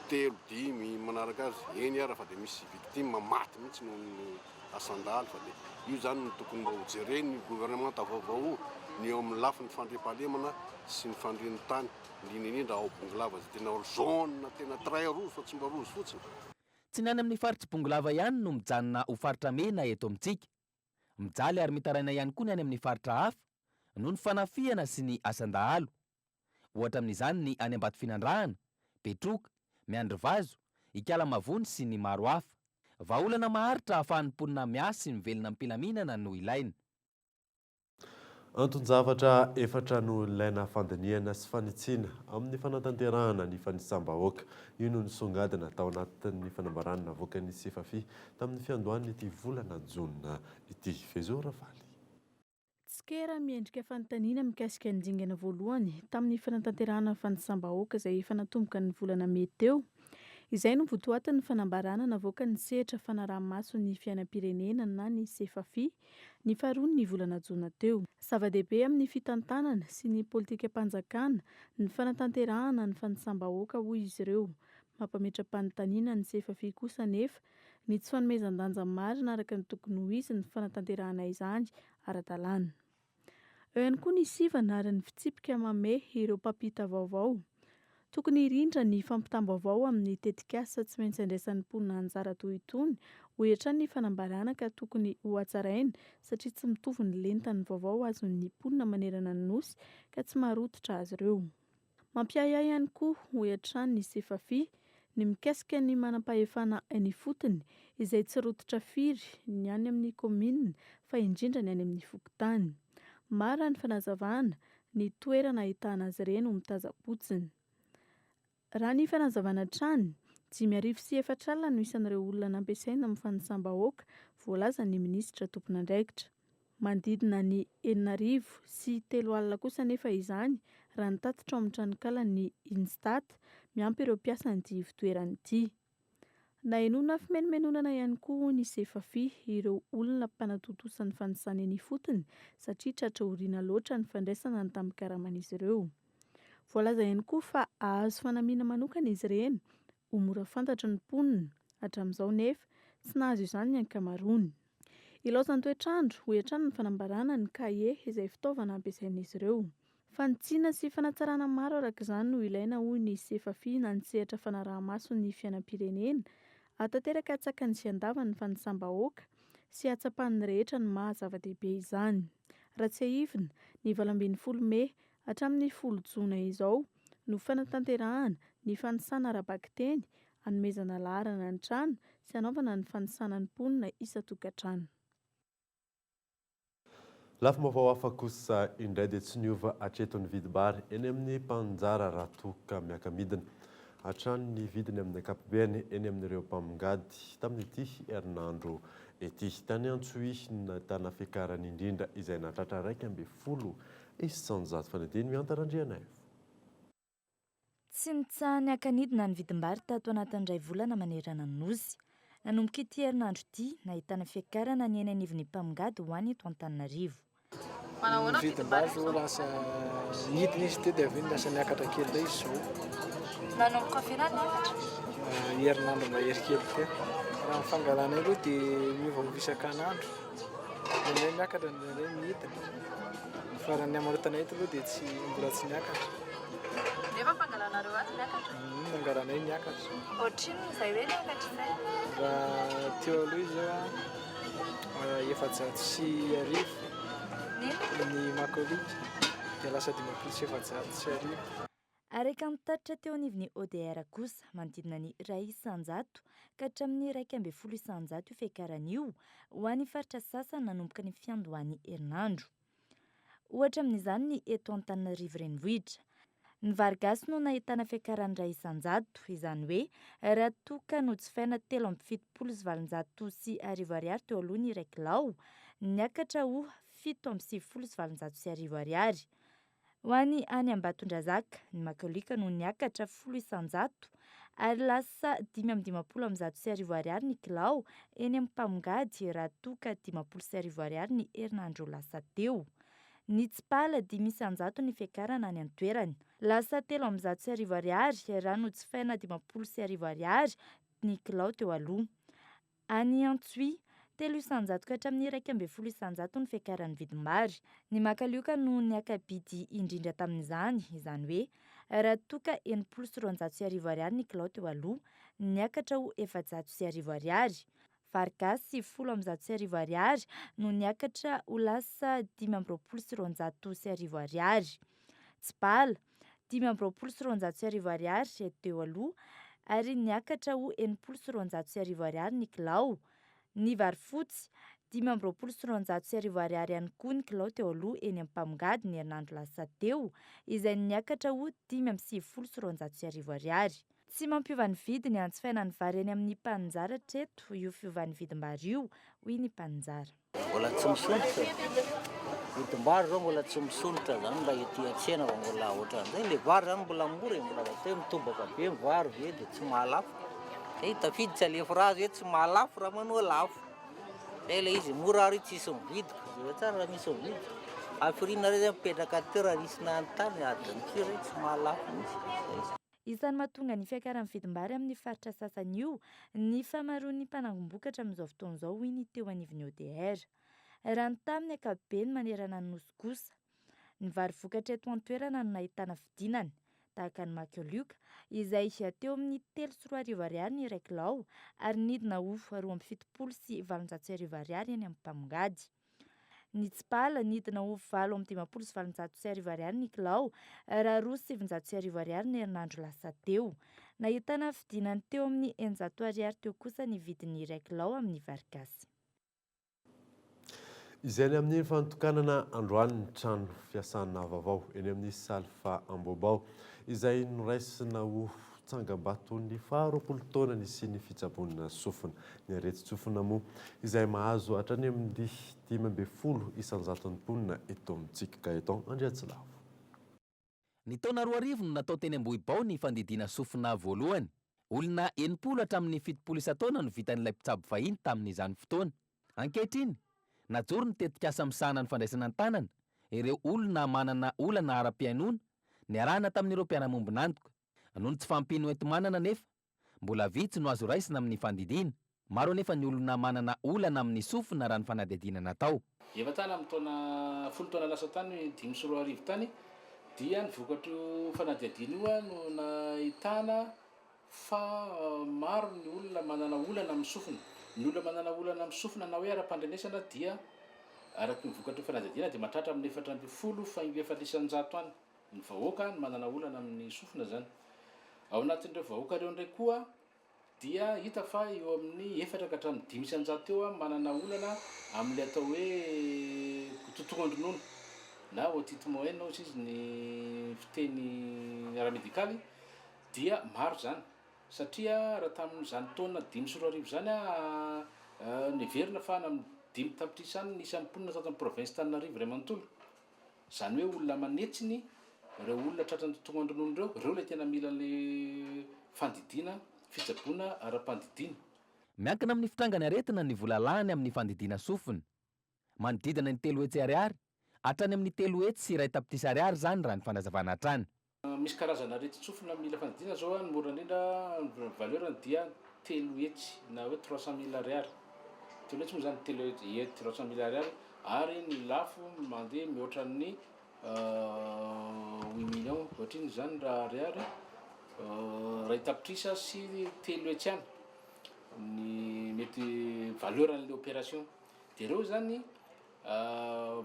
telo, dimy manaraka azy. Eny ara fa dia misy victime maty mihitsy noho ny asan-dahalo fa dia io izany no tokony mba hojeren'ny governemanta vaovao io ny eo amin'ny lafiny fandriampahalemana sy ny fandrian'ny tany, indrindra indrindra ao Bongolava izay tena zone tena très rouge fa tsy mba rouge fotsiny. Tsy ny any amin'ny faritr'i Bongolava ihany no mijanona ho faritra mena eto amintsika. Mijaly ary mitaraina ihany koa ny any amin'ny faritra hafa noho ny fanafihana sy ny asan-dahalo. Ohatra amin'izany ny any Ambatofinandrahana, Betroka, Miandrivazo, Ikalamavony sy ny maro hafa. Vahaolana maharitra ahafahan'ny mponina miasa sy mivelona am-pilaminana no ilaina. Anton-javatra efatra no ilaina fandinihana sy fanitsiana amin'ny fanatanterahana ny fanisam-bahoaka. Io no nisongadina tao anatin'ny fanambarana navoakan'ny Sefafi tamin'ny fiandohan'ity volana jona ity. Vezo Ravaly. Tsikera miendrika fanontaniana mikasika ny dingana voalohany tamin'ny fanatanterahana ny fanisam-bahoaka izay efa natomboka ny volana mey teo. Izay no votoatin'ny fanambarana navoakan'ny sehatra fanaraha-maso ny fiainam-pirenena na ny Sefafi ny faharoa ny volana jona teo. Zava-dehibe amin'ny fitantanana sy ny politikam-panjakana ny fanatanterahana ny fanisam-bahoaka hoy izy ireo. Mampametra-panontaniana ny Sefafi kosa anefa ny tsy fanomezan-danja marina araka ny tokony ho izy ny fanatanterahana izany ara-dalàna. Eo ihany koa ny sivana ary ny fitsipika mamehy ireo mpampita vaovao. Tokony hirindra ny fampitam-baovao amin'ny tetikasa tsy maintsy andraisan'ny mponina anjara toy itony, hoy hatrany ny fanambarana ka tokony hohatsaraina satria tsy mitovy ny lentan'ny vaovao azon'ny mponina manerana ny Nosy ka tsy maharototra azy ireo. Mampiahiahy ihany koa, hoy hatrany ny Sefafi, ny mikasika ny manam-pahefana eny ifotony, izay tsy rototra firy ny any amin'ny kaominina fa indrindra ny any amin'ny fokontany. Maro raha ny fanazavana, ny toerana ahitana azy ireny ho mitazam-potsiny. Raha ny fanazavana hatrany, 450 no isan'ireo olona nampiasaina amin'ny fanisam-bahoaka, voalazan'ny minisitra tompon'andraikitra. Manodidina ny 360 kosa anefa izany raha ny tatitra ao amin'ny tranonkalan'ny Instat, miampy ireo mpiasan'ity ivotoerana ity. Nahenoana fimenomenonana ihany koa hoy ny Sefafi ireo olona mpanatontosa ny fanisana eny ifotony satria tratra aoriana loatra ny fandraisana ny tambin-karaman'izy ireo. Voalaza ihany koa fa hahazo fanamiana manokana izy ireny ho mora fantatry ny mponina, hatramin'izao nefa tsy nahazo izany ny ankamaroany. Ilaozan'ny toetr'andro, hoy hatrany ny fanambarana, ny kahie izay fitaovana ampiasain'izy ireo. Fanitsiana sy fanatsarana maro araka izany no ilaina hoy ny Sefafi na ny sehatra fanaraha-maso ny fiainam-pirenena, hahatanteraka antsakany sy andavany ny fanisam-bahoaka sy hahatsapan'ny rehetra ny maha zava-dehibe izany. Raha tsiahivina, ny 18 mey hatramin'ny folo jona izao no fanatanterahana ny fanisana ara-bakiteny hanomezana laharana ny trano sy hanaovana ny fanisana ny mponina isan-tokantrano. Lafim-baovao hafa kosa indray dia tsy niova hatreto ny vidim-bary eny amin'ny mpaninjara raha toa ka miaka-midina hatrany ny vidiny amin'ny ankapobeny eny amin'ireo mpamongady tamin'ity herinandro ity. Tany Antsohihy no nahitana fiakarany indrindra izay nahatratra 11%. Fanadino Mihanta Randrianaivo. Tsy nitsaha-niaka-nidina ny vidim-bary tato anatin'ny iray volana manerana ny Nosy. Nanomboka ity herinandro ity, nahitana fiakarana ny eny anivon'ny mpamongady ho any eto Antananarivo. Ny vidim-bary zao lasa nidina izy teo dia avy eo lasa niakatra kely indray izy zao. Nanomboka oviana ny niakatra? Herinandro mahery kely teo. Raha ny fangalanay aloha dia miovaova isan-kanandro. Indraindray miakatra, indraindray midina. Ny farany hamarotanay eto aloha dia tsy mbola tsy niakatra. Nefa ny fangalanareo azy miakatra? Ny fangalanay miakatra. Ohatrinona izay hoe niakatra izay? Raha teo aloha izy zao an, 1400 ny makolika dia lasa 1450. Araka ny tatitra teo anivon'ny ODR kosa, manodidina ny 1% ka hatramin'ny 11% io fiakarana io ho an'ny faritra sasany nanomboka ny fiandohan'ny herinandro. Ohatra amin'izany ny eto Antananarivo Renivohitra. Ny vary gasy no nahitana fiakarany 1%, izany hoe raha toa ka nojifaina 1873 ariary teo aloha ny iray kilao, niakatra ho 1897 ariary. Ho an'ny any Ambatondrazaka, ny makalioka no niakatra 10% ary lasa 1155 ariary ny kilao eny amin'ny mpamongady raha toa ka 1050 ariary ny herinandro lasa teo. Ny tsipala, 5% ny fiakarana any an-toerana. Lasa 1103 ariary raha nojifaina 1050 ariary ny kilao teo aloha. Any Antsohihy, 3% ka hatramin'ny 11% ny fiakaran'ny vidim-bary. Ny makalioka no niaka-bidy indrindra tamin'izany, izany hoe, raha toa ka 1260 ariary ny kilao teo aloha, niakatra ho 1400 ariary. Vary gasy 1110 ariary no niakatra ho lasa 1225 ariary. Tsibala, 1225 ariary teo aloha ary niakatra ho 1260 ariary ny kilao. Ny vary fotsy, 1225 ariary ihany koa ny kilao teo aloha eny amin'ny mpamongady ny herinandro lasa teo, izay niakatra ho 1295 ariary. Tsy mampiova ny vidiny anjifaina ny vary eny amin'ny mpaninjara hatreto io fiovan'ny vidim-bary io, hoy ny mpaninjara. Mbola tsy misondrotra e. Vidim-bary zao mbola tsy misondrotra zany mba ety an-tsena vao mbola ohatran'izay. Le vary zany mbola mora e, mbola atao hoe mitobaka be ny vary ve dia tsy mahalafo. Zay tafiditra le phrase hoe tsy mahalafo raha manoa lafo. Zay le izy, mora ary tsisy mividy ko, jereo tsara raha misy mividy. Hafiriana re zay mipetraka teo raha nisy nanontany, adiny firy re tsy mahalafo mihitsy. Zay. Isan'ny mahatonga ny fiakaran'ny vidim-bary amin'ny faritra sasany io ny fahamaroan'ny mpanangom-bokatra amin'izao fotoana izao, hoy ny teo anivon'ny ODR. Raha ny tamin'ny ankapobeny manerana ny Nosy kosa, ny vary vokatra eto an-toerana no nahitana fidinany, tahaka ny makiolioka, izay teo amin'ny 2003 ariary ny iray kilao ary nidina ho 1872 ariary eny amin'ny mpamongady. Ny tsipala, nidina ho 1858 ariary ny kilao, raha 1902 ariary ny herinandro lasa teo. Nahitana fidinany teo amin'ny 600 ariary teo kosa ny vidin'ny iray kilao amin'ny vary gasy. Izay ny amin'ny fanotokanana androany ny trano fiasana vaovao eny amin'ny Salfa Ambohibao, izay noraisina ho tsangambaton'ny faha 20 taona nisian'ny fitsaboana sofina. Ny aretin-tsofina moa izay mahazo hatrany amin'ny 15 isan-jaton'ny mponina eto amintsika. Gaëtan Andriatsilavo. Ny taona 2000 no natao teny Ambohibao ny fandidiana sofina voalohany. Olona 60 hatramin'ny 70 isan-taona no vitan'ilay mpitsabo vahiny tamin'izany fotoana. Ankehitriny, najoro ny tetikasa misahana ny fandraisana an-tanana ireo olona manana olana ara-pihainoana niarahana tamin'ireo mpiara-miombon'antoka. Noho ny tsy fahampian'ny hoenti-manana anefa, mbola vitsy no azo raisina amin'ny fandidiana. Maro anefa ny olona manana olana amin'ny sofina raha ny fanadihadiana natao. Efa tany amin'ny taona folo taona lasa tany, 2005 tany, dia ny vokatr'io fanadihadiana io no nahitana fa maro ny olona manana olana amin'ny sofina. Ny olona manana olana amin'ny sofina na hoe ara-pandrenesana dia araka ny vokatr'io fanadihadiana dia mahatratra amin'ny 14 faingo efatra isan-jato any. Ny vahoaka no manana olana amin'ny sofina izany. Ao anatin'ireo vahoaka ireo indray koa dia hita fa eo amin'ny efatra ka hatramin'ny 5% eo manana olana amin'ilay atao hoe totohondronono na otite moyenne hozy izy ny fiteny ara-medikaly dia maro izany satria raha tamin'izany taona 2005 izany neverina fa any amin'ny dimy tapitrisa any ny isan'ny mponina tato amin'ny province Antananarivo iray manontolo. Izany hoe olona aman'hetsiny ireo olona tratran'ny totohondronono ireo, ireo ilay tena mila an'ilay fandidiana, fitsaboana ara-pandidiana. Miankina amin'ny fitrangan'ny aretina ny vola lany amin'ny fandidiana sofina. Manodidina ny 300 ariary. Hatrany amin'ny 301 tapitrisa ariary izany raha ny fanazavana hatrany. Misy karazana aretin-tsofina mila fandidiana zao ny mora indrindra ny valeur-ny dia 300 na hoe 300 mille ariary, 300 moa zany 300, ie 300 mille ariary ary ny lafo mandeha mihoatra ny 8 millions ohatrinona zany raha ariary, 1 tapitrisa sy 300 any ny mety valeur an'le opération de reo zany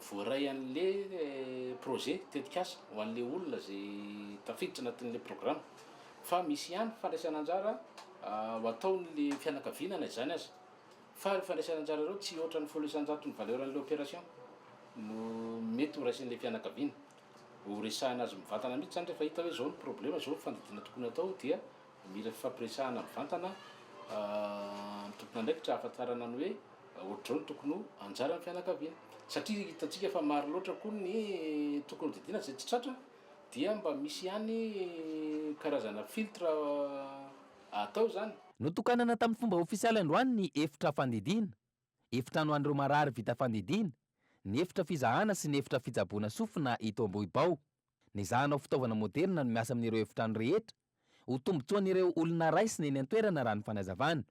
voaray an'le projet tetikasa ho an'le olona zay tafiditra anatin'le programme fa misy ihany fandraisana anjara ho ataon'le fianakaviana na izany aza fa fandraisana anjara reo tsy ohatran'ny 10% ny valeur an'le opération no mety ho raisin'le fianakaviana. Ho resahina azy mivantana mihitsy zany rehefa hita hoe zao ny problema, zao ny fandidiana tokony atao dia mila fifampiresahana mivantana amin'ny tompon'andraikitra ahafantarana ny hoe ohatr'izao no tokony ho anjaran'ny fianakaviana satria hitantsika fa maro loatra koa ny tokony ho didiana izay tsy tratra dia mba misy ihany karazana filtre atao izany. Notokanana tamin'ny fomba ofisialy androany ny efitra fandidiana, efitrano ho an'ireo marary vita fandidiana, ny efitra fizahana sy ny efitra fitsaboana sofina eto Ambohibao. Nezahana ho fitaovana moderina no miasa amin'ireo efitrano rehetra, ho tombontsoan'ireo olona raisina eny an-toerana raha ny fanazavana.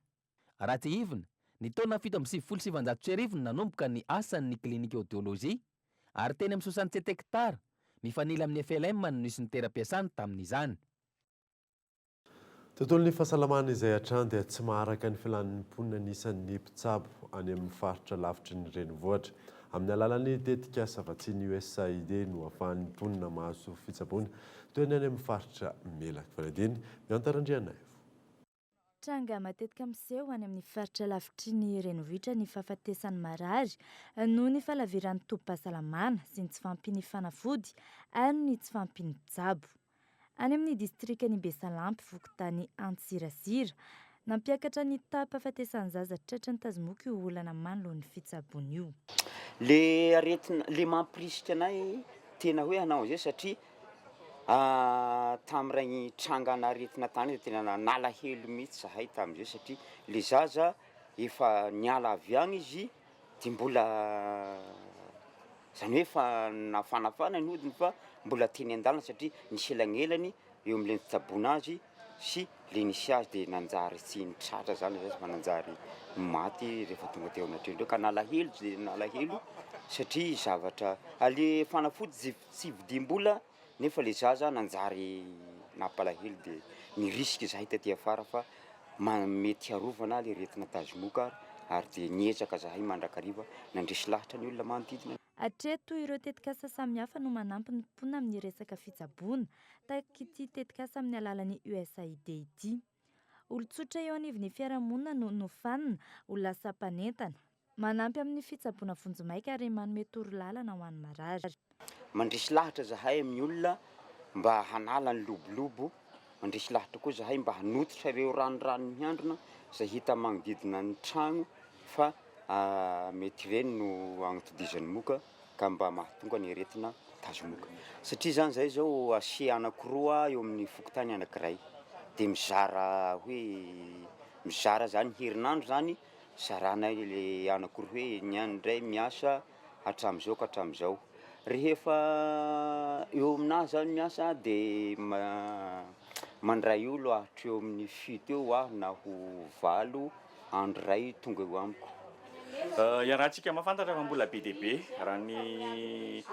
Raha tsiahivina, ny taona 1997 no nanomboka ny asany ny klinika audiologie ary teny amin'ny 67 hectares, mifanila amin'ny FLM no nisy ny toeram-piasany tamin'izany. Tontolon'ny fahasalamana izay hatrany dia tsy maharaka ny filan'ny mponina ny isan'ny mpitsabo any amin'ny faritra lavitry ny renivohitra. Amin'ny alalan'ny tetikasa vatsian'ny USAID no ahafahan'ny mponina mahazo fitsaboana toy ny any amin'ny faritra Melaky. Fanadihadiana Mianta Randrianaivo. Tranga matetika miseho any amin'ny faritra lavitry ny renivohitra ny fahafatesan'ny marary noho ny fahalaviran'ny tobim-pahasalamana sy ny tsy fahampian'ny fanafody ary ny tsy fahampian'ny mpitsabo. Any amin'ny distrikan'i Besalampy, fokontany Antsirasira, nampiakatra ny taham-pahafatesan'ny zaza tratran'ny tazomoka io olana manoloan'ny fitsaboana io. Le aretina, le mampirisika anay tena hoe hanao an'izay satria tamin'ireny trangana aretina tany iny tena nalahelo mihitsy zahay tamin'izay satria le zaza efa niala avy any izy de mbola Izany hoe efa nafanafana ny hodiny fa mbola teny an-dalana satria nisy elagnelany eo amin'ilay nitsaboana azy sy ilay nisy azy dia nanjary tsy nitratra izany ilay zaza fa nanjary maty rehefa tonga teo anatrehany teo ka nalahelo dia nalahelo satria zavatra le fanafody tsy tsy vidiam-bola nefa le zaza nanjary nampalahelo dia nirisika izahay taty afara fa mety hiarovana le aretina tazomoka ary dia niezaka zahay mandrakariva nandresy lahatra ny olona manodidina. Hatreto ireo tetikasa samihafa no manampy ny mponina amin'ny resaka fitsaboana, tahaka ity tetikasa amin'ny alalan'ny USAID ity. Olon-tsotra eo anivon'ny fiarahamonina no nofanina ho lasa mpanentana. Manampy amin'ny fitsaboana vonjimaika ary manome torolalana ho an'ny marary. Mandresy lahatra zahay amin'ny olona mba hanala ny lobolobo, mandresy lahatra koa zahay mba hanototra ireo ranorano mihandrona izay hita magnodidina ny tragno fa mety ireny no agnotodizan'ny moka ka mba mahatonga ny aretina tazomoka. Satria zany zahay zao asia anankiroa eo amin'ny fokontany anankiray de mizara hoe mizara zany herinandro zany Zarana le anakoro hoe ny any ndray miasa hatramizao ka hatramizao. Rehefa eo aminahy zany miasa de mandray olo aho hatreo amin'ny fito eo aho na ho valo andro ray tonga eo amiko. Iarahantsika mahafantatra fa mbola be dia be raha ny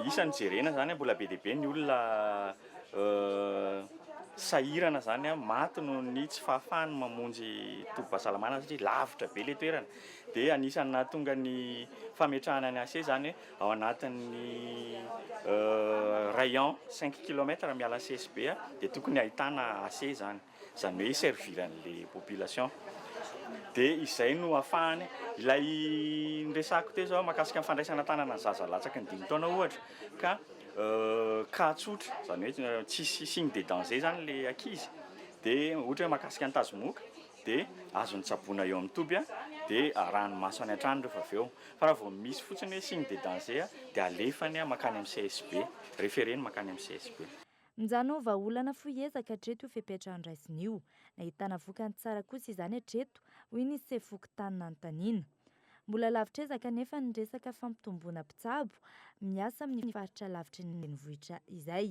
isa no jerena zany mbola be dia be ny olona Sahirana zany an, maty noho ny tsy fahafahany mamonjy tobim-pahasalamana satria lavitra be le toerana. Dia anisan'ny nahatonga ny fametrahana ny AC zany hoe ao anatin'ny rayon cinq kilomètre miala CSB dia tokony ahitana AC zany, zany hoe hi-servir an'le population. Dia izay no ahafahany, ilay niresahako teo zao mahakasika ny fandraisana an-tanana ny zaza latsaky ny dimy taona ohatra ka Cas tsotra, izany hoe tsisy signe de danger izany ilay ankizy, dia ohatra hoe mahakasika ny tazomoka dia azony tsaboina eo amin'ny toby dia arahany maso any an-trano rehefa avy eo, fa raha vao misy fotsiny hoe signe de danger dia alefany mankany amin'ny CSB, référé-ny mankany amin'ny CSB. Mijanona ho vahaolana fohy ezaka hatreto io fepetra andraisina io. Nahitana vokany tsara kosa izany hatreto, hoy ny sefo fokontany nanontaniana. Mbola lavitr'ezaka anefa ny resaka fampitomboana mpitsabo miasa amin'ny faritra lavitry ny renivohitra izay.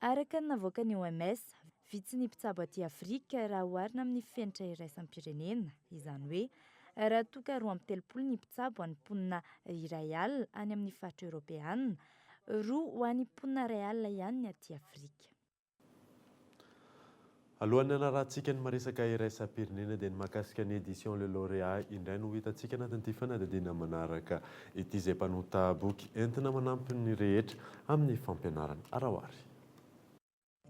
Araka ny navoakan'ny OMS, vitsy ny mpitsabo aty Afrika raha oharina amin'ny fenitra iraisam-pirenena, izany hoe raha toa ka 32 ny mpitsabo ho an'ny mponina 1000 any amin'ny faritra eoropeana, roa ho an'ny mponina 1000 ihany ny aty Afrika. Alohan'ny hanarahantsika ny maresaka iraisam-pirenena dia ny mahakasika ny Edition Le Lauréat indray no ho hitantsika anatin'ity fanadihadiana manaraka ity izay mpanonta boky entina manampy ny rehetra amin'ny fampianarana. Araho ary.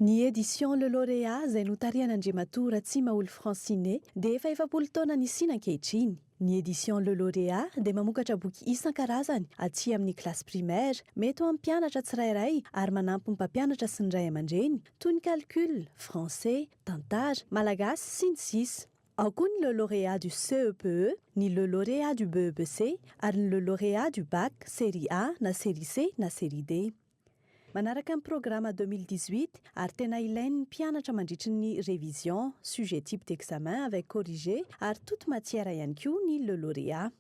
Ny Edition Le Lauréat izay notarihan'Andriamatoa Ratsimaholy Francinet dia efa 40 taona nisiana ankehitriny. Ny Edition Le Lauréat dia mamokatra boky isan-karazany aty amin'ny kilasy primaire, mety ho amin'ny mpianatra tsirairay ary manampy ny mpampianatra sy ny ray aman-dreny, toy ny calcul, français, tantara, malagasy, sy ny sisa. Ao koa ny Le Lauréat du CEPE, ny Le Lauréat du BEPC ary ny Le Lauréat du Bac, série A na série C na série D. Manaraka ny programa 2018 ary tena ilain'ny mpianatra mandritry ny révision, sujet type d'examen avec corrigé ary toute matière ihany koa ny Le Lauréat.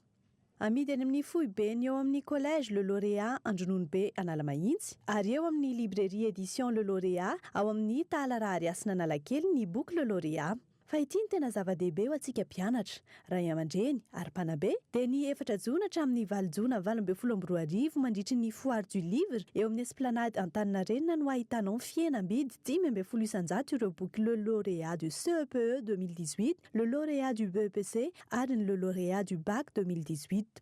Amidy any amin'ny foibeny eo amin'ny Collège Le Lauréat Andrononobe Analamahitsy ary eo amin'ny Librairie Édition Le Lauréat ao amin'ny Tahala Rahariasina Analakely ny boky Le Lauréat. Fa ity no tena zava-dehibe ho antsika mpianatra, ray aman-dreny ary mpanabe, dia ny efatra jona hatramin'ny valo jona 2018 mandritry ny Foire du Livre eo amin'ny Esplanade Antaninarenina no ahitanao ny fihenam-bidy 15% ireo boky Le Lauréat du CEPE 2018, Le Lauréat du BEPC ary ny Le Lauréat du Bac 2018.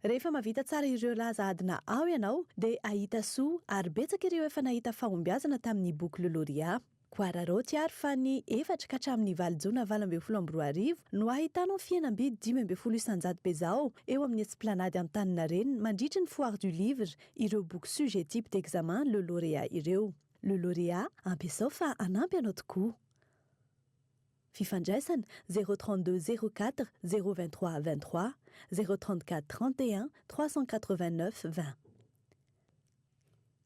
Rehefa mahavita tsara ireo laza adina ao ianao dia hahita soa ary betsaka ireo efa nahita fahombiazana tamin'ny boky Le Lauréat. Koa araraoty ary fa ny efatra ka hatramin'ny valo jona 2018 no ahitanao fihenam-bidy 15% be zao eo amin'ny Esplanade Antaninarenina mandritry ny Foire du Livre ireo boky sujet type d'examen Le Lauréat ireo. Le Lauréat, ampiasao fa hanampy anao tokoa. Fifandraisana, 032 04 023 23, 034 31 389 20.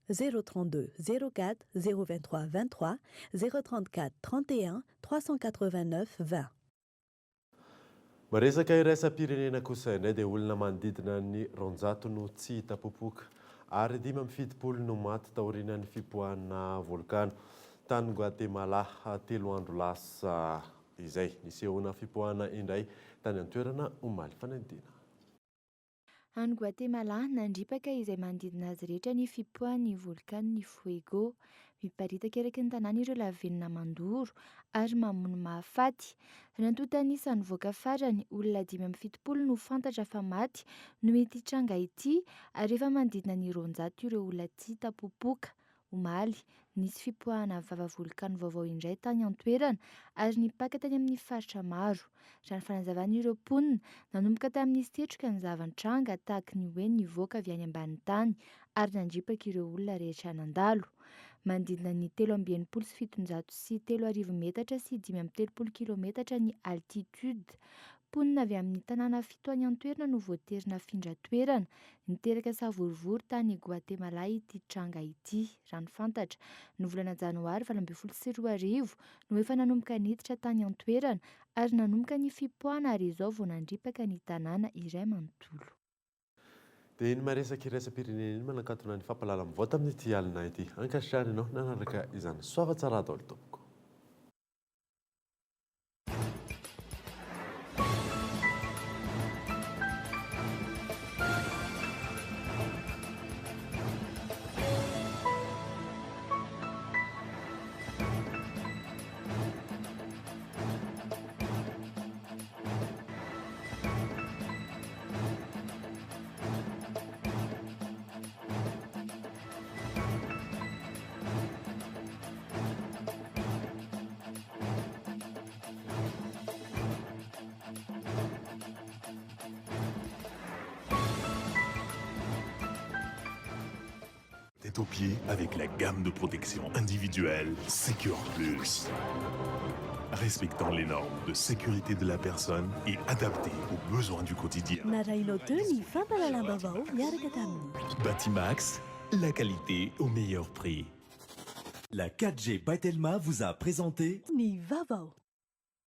032 04 023 23, 034 31 389 20. Miresaka iraisam-pirenena kosa indray dia olona manodidina ny 200 no tsy hita popoka ary 75 no maty taorian'ny fipoahana volkano tany Guatemala telo andro lasa izay. Nisehoana fipoahana indray tany an-toerana omaly fanadihadiana. Any Guatemala, nandripaka izay manodidina azy rehetra ny fipoahan'ny volkanon'i Fuego. Miparitaka eraky ny tanàna ireo lavenona mandoro ary mamono mahafaty. Raha ny antontan'isa nivoaka farany, olona 75 no fantatra fa maty noho ity tranga ity ary efa manodidina ny 200 ireo olona tsy hita popoka. Omaly, nisy fipoahana vava volkano vaovao indray tany an-toerana ary nipaka tany amin'ny faritra maro. Raha ny fanazavan'ireo mponina, nanomboka tamin'ny setroka ny zava-nitranga tahaka ny hoe nivoaka avy any ambanin'ny tany ary nandripaka ireo olona rehetra nandalo. Manodidina ny 3763 metatra sy 35 kilometatra ny altitude. Mponina avy amin'ny tanàna fito any an-toerana no voatery nafindra toerana. Niteraka savorovoro tany Guatemala ity tranga ity, raha ny fantatra. Ny volana janoary 2018 no efa nanomboka niditra tany an-toerana ary nanomboka ny fipoahana ary izao vao nandripaka ny tanàna iray manontolo. Dia iny maresaka iraisam-pirenena iny manakatona ny fampahalalam-baovao tamin'ity alina ity. Ankasitrahana ianao nanaraka izany. Soava tsara daholo tompoko. Tête aux pieds avec la gamme de protection individuelle Secure Plus. Respectant les normes de sécurité de la personne et adaptée aux besoins du quotidien. Narahinao teo ny fampahalalam-baovao niaraka tamin'ny. Batimax, la qualité au meilleur prix. La 4G by Telma vous a présenté Ny vaovao.